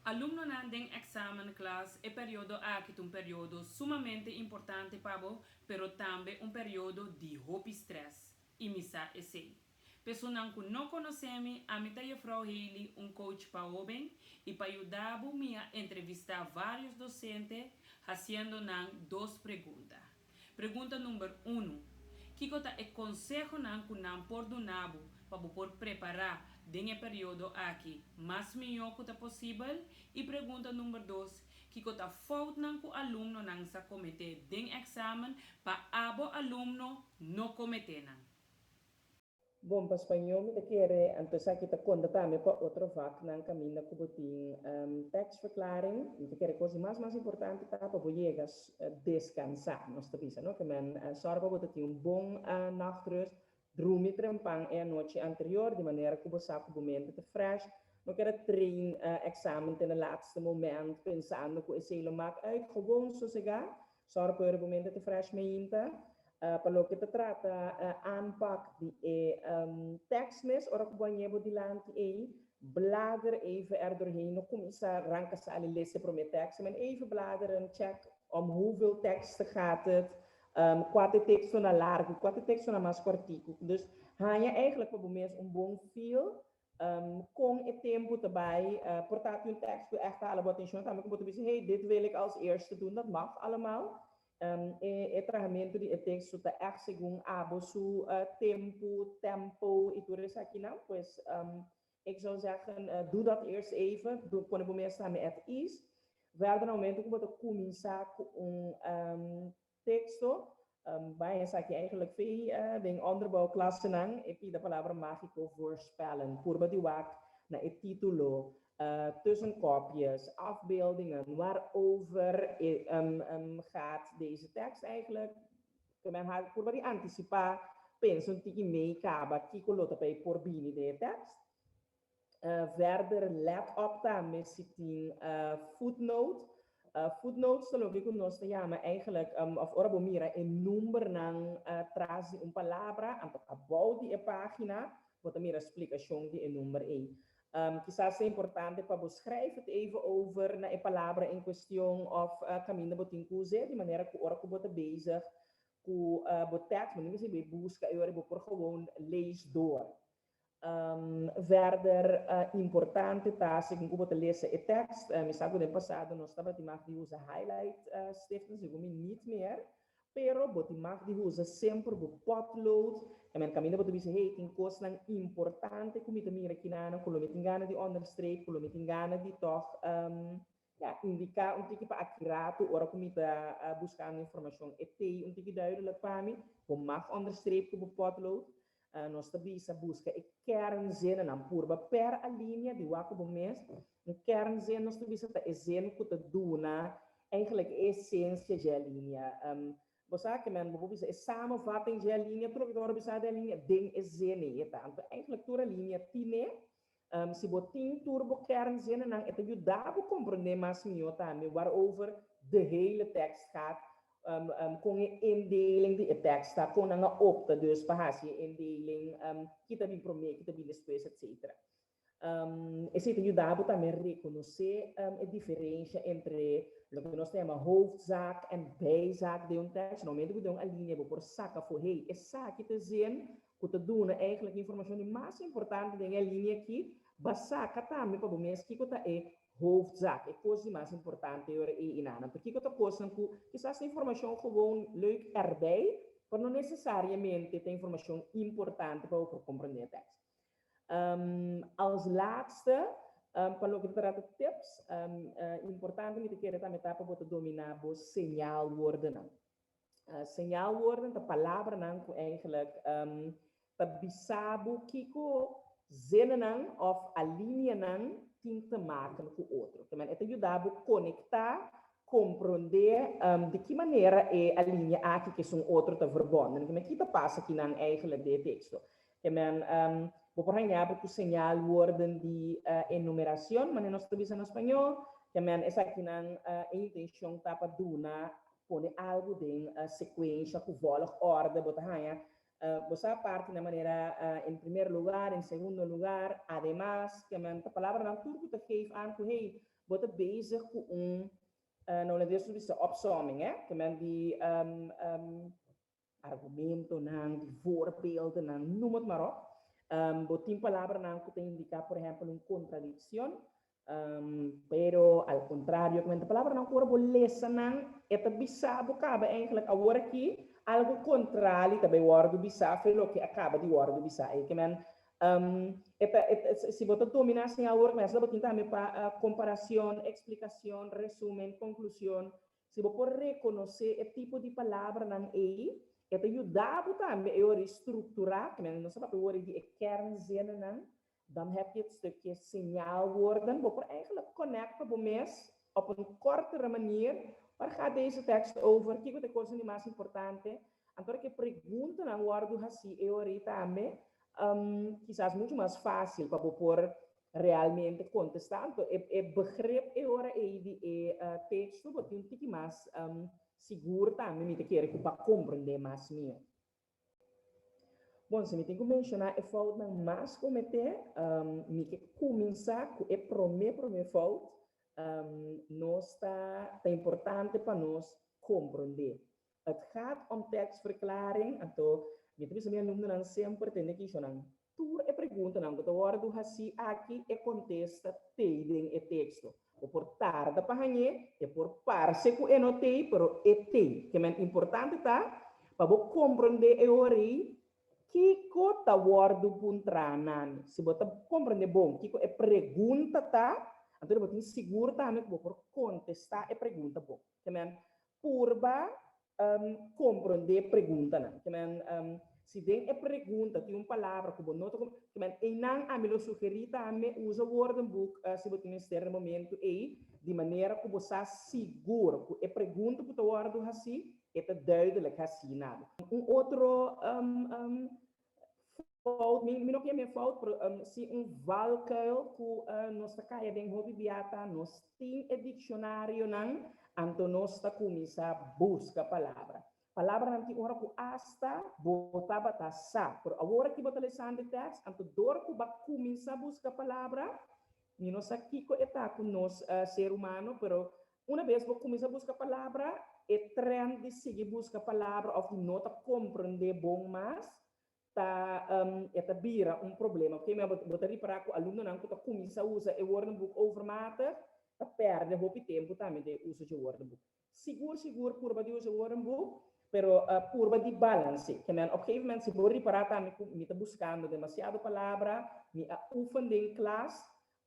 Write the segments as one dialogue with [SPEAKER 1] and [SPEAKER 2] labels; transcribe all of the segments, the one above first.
[SPEAKER 1] Alumnonan den examenklas, e periodo aki ta un periodo sumamente importante pa bo, pero tambe un periodo di hopi stress. I mi sa esei. Personanan ku no konosé mi, ami ta Juffrouw Haley, un coach pa hóben, i pa yuda bo mi a entrevistá vários dosente, hasiendo nan dos pregunta. Pregunta number 1. Kiko ta e konsehonan ku nan por duna bo pa bo por prepará den e periodo aki mas mihó ku ta posibel? I pregunta number 2. Kiko ta foutnan ku alumnonan sa kometé den èksamen pa abo alumno no kometé nan?
[SPEAKER 2] Bon, pa spañó mi ta kere, anto esaki ta konta tambe pa otro vaknan kaminda ku bo tin tekstverklaring. Mi ta kere kos di mas mas importante ta pa bo yega deskansá, nos ta bisa, no? Ke men sòru pa bo ta tin un bon nachtrust, drumi trempan e anochi anterior, di manera ku bo sa ku bo mente ta fresh. No keda train èksamen te na laatste moment pensando ku esei lo mak uit. Gewoon sosegá, sòru pa bo mente ta fresh meinta. Pa loke ta trata aanpak di e tekst mes, ora ku bo a ñe bo dilanti ei, blader even er doorheen. No kuminsá ranka sali lesa e promé tekst, men even bladeren, check om hoeveel teksten gaat het, kua ta e tekstonan largu, kua ta e tekstonan mas kòrtiku. Dus haña eigenlijk pa bo mes un bon feel kon e tempu ta bai. Por ta tin un tekst ku ègt ta hala bo atenshon tambe ku bo ta bisa, "Hey, dit wil ik als eerste doen." Dat mag allemaal. E trahamentu di e teksto ta ègt segun abo su tempu, tempo i tur esakinan. Pues ik zou zeggen, doe dat eerst even. Pone bo mes tambe at ease. Verder, na momento ku bo ta kuminsá ku un teksto, bai esaki eigenlijk fe den onderbouwklassenan, e pida palabra mágiko "voorspellen". Purba di wak na e título, tussenkopjes, afbeeldingen, waarover gaat deze tekst eigenlijk. Ke men purba di antisipá, pensa un tiki mee kaba kiko lo ta pa e por bini den e tekst. Verder, let op tambe si tin footnote. Footnotes ta loke ku nos ta yama eigenlijk, of ora bo mira e numbernan tras di un palabra, anto abou di e página, bo ta mira splikashon di e number ei. Kisas ta importante pa bo schrijf het even over na e palabra en kuestion òf kaminda bo tin ku us'é, di manera ku ora ku bo ta bezig ku bo tekst, bo no mester bai buska e ora, bo por gewoon lees door. Verder, importante ta segun ku bo ta lesa e tekst. Mi sa ku den pasado nos tabatin mag di usa highlight stiften, segun mi niet meer. Pero bo tin mag di usa semper bo potlood. I men kaminda bo ta bisa, "Hey, tin kosnan importante ku mi ta mira akinan, ku lo mi tin gana di onderstreep, ku lo mi tin gana di toch ja, indiká un tiki pa aki ratu ora ku mi ta buskando informashon e t'ei un tiki duidelijk pa mi." Bo mag onderstreep ku bo potlood. Nos ta bisa buska e kernzinnennan, purba per alinea di wak ku bo mes. Un kernzin, nos ta bisa, ta e zin ku ta duna eigenlijk e esensia dje alinea. Bo sa ke men bo por bisa e samenvatting dje alinea, tur loke ta wòrdu bisá den alinea den e zin ei e ta. Anto eigenlijk tur alinea tine. Si bo tin tur bo kernzinnennan, e ta yuda bo komprondé mas mihó tambe waarover de hele tekst gaat, kon e indeling di e tekst ta, kon nan a opta dus pa hasi e indeling, ki ta bin promé, ki ta bin despues, etcetera. Esei ta yuda bo tambe rekonosé e diferensha entre loke nos ta yama hoofdzaak en bijzaak den un tekst. Na momento ku den un alinea bo por saka afó, "Hey, esaki ta e zin ku ta duna eigenlijk informashon di mas importante den e alinea aki," bo a saka tambe pa bo mes kiko ta e hoofdzaak, e kos di mas importante ora ei i nan. Anto kiko ta kosnan ku kisas ta informashon gewoon leuk erbij, pero no nesesariamente ta informashon importante pa bo por komprondé e tekst. Als laatste, pa loke ta trata tips, importante mi ta kere tambe ta pa bo ta dominá bo señalwoordennan. Señalwoorden ta palabranan ku eigenlijk ta bisa bo kiko zinnennan òf alineanan tin te maken ku otro. Ke men e ta yuda bo konektá, komprondé di ki manera e alinea aki ku esun otro ta verbonden. Ke men ki ta pasa akinan eigenlijk den e teksto. Ke men bo por haña bo ku señalwoorden di enumeracion, manera nos ta bisa na spañó. Ke men esakinan e intenshon ta pa duna pone algu den sekuensha ku volgorde. Bo ta haña Bo sa parti na manera en primer lugar, en segundo lugar, ademas, ke men ta palabranan tur ku ta geef aan ku hey, bo ta bezig ku un nou Holandes nos bisa opsomming, hè, ke men di argumentonan, di voorbeeldennan, noem het maar op. Bo tin palabranan ku ta indiká, por ehèmpel, un kontradikshon, pero al kontrario, ke men ta palabranan ku ora bo lesa nan, e ta bisa bo kaba eigenlijk awor aki algu kontrali ta bai wòrdu bisá for loke a kaba di wòrdu bisá. E ke men e ta, si bo ta dominá sin awor, mester bo tin tambe pa komparashon, eksplikashon, resumen, konklushon. Si bo por rekonosé e tipo di palabranan ei, e ta yuda bo tambe e ora strukturá, ke men nos a papia ora di e kernzinnennan, dan heb je het stukje signaalwoorden. Bo por eigenlijk connect pa bo mes op een kortere manier. Waar gaat deze tekst over? Kiko ta e kosnan di mas importante? Anto ku preguntanan wòrdu hasí e ora tambe, kisas muchu mas fásil pa bo por realmente kontestá. Anto, e begrip e ora ei di e teksto, bo tin un tiki mas sigur tambe, mi ta kere ku pa komprendé mas mihó. Bon, si mi tin ku menshoná e foutnan mas kometé, mi ke kuminsá ku e promé fout. Nos ta importante pa nos komprendé. Het gaat om tekstverklaring, anto mi ta bisa mi alumnonan semper tende kishonan. Tur e preguntanan ku ta wòrdu hasí aki e kontesta t'ei den e teksto. Bo por tarda pa hañ'é, e por parse ku e no t'ei, pero e t'ei. Ke men importante ta pa bo komprendé e ora ei kiko ta wòrdu puntrá na mi. Si bo ta komprendé bon kiko e pregunta ta, anto bo tin sigur tambe ku bo por kontestá e pregunta bon. Ke men purba komprendé preguntanan. Ke men si den e pregunta tin un palabra ku bo no ta ke men einan ami lo sugerí tambe usa woordenboek si bo tin mester na e momento ei, di manera ku bo sa sigur ku e pregunta ku ta wòrdu hasí e ta duidelijk hasí na bo. Un otro fout, mi no ke yam'é fout, pero si un valkuil ku nos ta kaya den hopi bia ta nos tin e dikshonarionan, anto nos ta kuminsá buska palabra. Palabranan tin ora ku asta bo tabata sa, pero awor aki bo ta lesando e tèks, anto dor ku bo a kuminsá buska palabra, mi no sa kiko e ta ku nos ser humano, pero una bes bo kuminsá buska palabra, e trend di sigui buska palabra òf di no ta komprendé bon mas, ta e ta bira un problema. Oké, ma bo ta ripará ku alumnonan ku ta kuminsá usa e woordenboek overmatig ta pèrdè hopi tempu tambe den e uso dje woordenboek. Sigur sigur purba di usa e woordenboek, pero purba di balans'é. Ke men op gegeven moment si bo ripará tambe ku mi ta buskando demasiado palabra, mi a oefen den klas,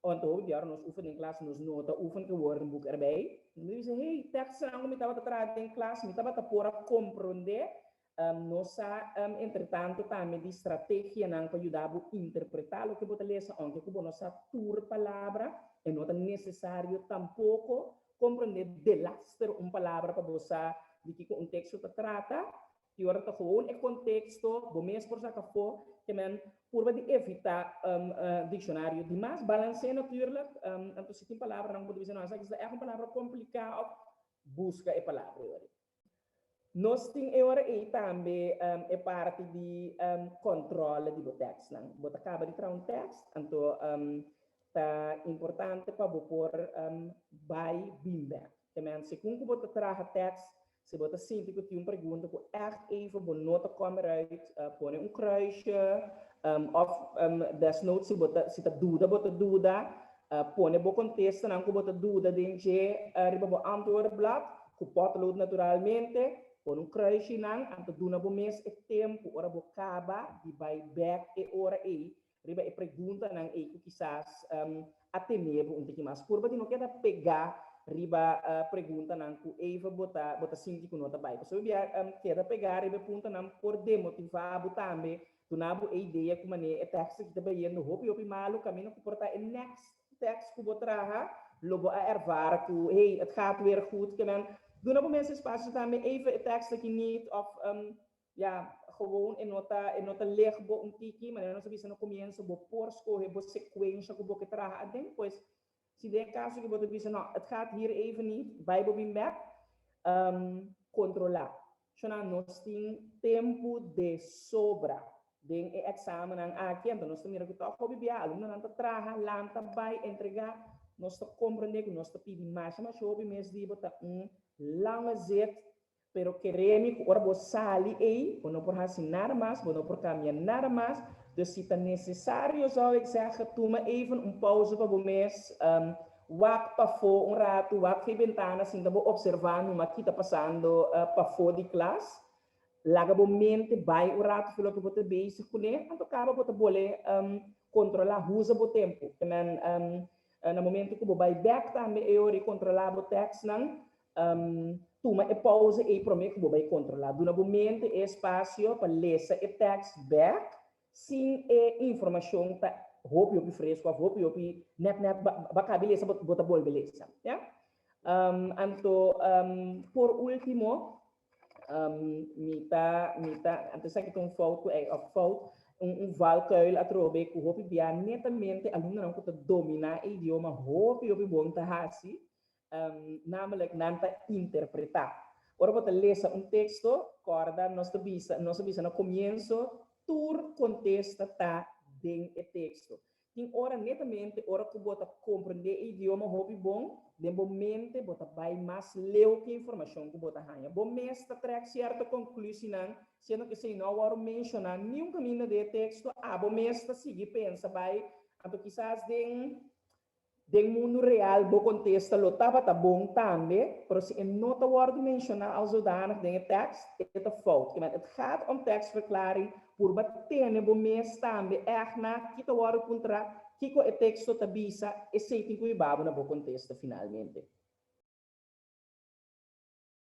[SPEAKER 2] anto hopi biaha ora nos oefen den klas nos no ta oefen ku e woordenboek erbij. Mi ta bisa, hey, tekstnan ku mi tabata traha den klas mi tabata por a komprondé. Nos sa entretanto tambe di strategianan pa yuda bo interpretá loke bo ta lesa, ounke ku bo no sa tur palabra, e no ta nesesario tampoko komprondé delaster un palabra pa bo sa di kiko un teksto ta trata. I ora ta gewoon e konteksto, bo mes por saka afó, ke men purba di evitá dikshonario di mas. Balans'é natuurlik, anto si tin palabranan ku bo ta bisa, no, esaki ta ègt un palabra kompliká òf buska e palabra e ora. Nos tin e ora ei tambe e parti di kòntròle di bo tèkstnan. Bo ta kaba di traha un tèkst, anto ta importante pa bo por bai bin bèk. Te men, segun ku bo ta traha tèkst, si bo ta sinti ku tin un pregunta ku ègt even bo no ta kòm eruit, pone un kruisje, òf desnoods si bo ta si ta duda bo ta duda, pone bo kontestanan ku bo ta duda den dje riba bo antwoordblad. Ku potlood naturalmente, pone un kruisje nan, anto duna bo mes e tempu ora bo kaba di bai bèk e ora ei riba e preguntanan ei ku kisas a tene bo un tiki mas. Purba di no keda pegá riba preguntanan ku even bo ta bo ta sinti ku no ta bai. Pasobra bia keda pegá riba e puntanan por demotivá bo tambe, duna bo e idea ku manera e tèkst aki ta bayendo hopi hopi malu, kaminda ku por ta e next tekst ku bo traha, lo bo a ervara ku, hey, het gaat weer goed. Ke men duna bo mes espasio tambe, even e tekst aki niet, of ja, gewoon e no ta leg bo un tiki, manera nos a bisa na komienso, bo por skohe bo sekuensha ku bo ke traha aden. Pues, si den kaso ku bo ta bisa, no, het gaat hier even niet, bai bo bin bèk, kontrolá. Shona, nos tin tempu di sobra den e èksamennan aki, anto nos ta mira ku tòg hopi bia alumnonan ta traha, lanta, bai, entregá. Nos ta komprendé ku nos ta pidi masha masha hopi mes di bo, ta un lange zet, pero kere mi ku ora bo sali ei, bo no por hasi nada mas, bo no por kambia nada mas. Dus si ta nesesario, zou ik zeggen, tuma even un pauze pa bo mes, wak pafó un ratu, wak fe bentana, sinta bo observá numa ki ta pasando pafó di klas. Laga bo mente bai un ratu for loke bo ta bezig kuné, anto kaba bo ta bole kontrolá, usa bo tempu. Ke men na momento ku bo bai bèk tambe e ora i kontrolá bo tèkstnan, tuma e pauze ei promé ku bo bai kontrolá. Duna bo mente e espasio pa lesa e tèkst bèk sin e informashon ta hopi hopi fresku òf hopi hopi nèt nèt bo a kabi lesa bo ta bolbe lesa. Ya. Anto por último, mi ta anto esaki ta un fout ku òf fout, un valkuil atrobe ku hopi bia netamente alumnonan ku ta dominá e idioma hopi hopi bon ta hasi, namelijk nan ta interpretá. Ora bo ta lesa un teksto, kòrda nos a bisa na komienso, tur kontesta ta den e teksto. Tin ora, netamente ora ku bo ta komprendé e idioma hopi bon, den bo mente bo ta bai mas leu ku informashon ku bo ta haña. Bo mes ta trek sierto konklushonnan, siendo ku esei no a wòrdu menshoná niun kaminda den e teksto, abo mes ta sigui pensa bai, anto kisas den mundu real bo kontesta lo tabata bon tambe, pero si e no ta wòrdu menshoná als zodanig den e tekst, e ta fout. Het gaat om tekstverklaring, purba tene bo mes tambe echt na kiko ta wòrdu puntrá, kiko e teksto ta bisa, esei tin ku hiba bo na bo kontesta finalmente.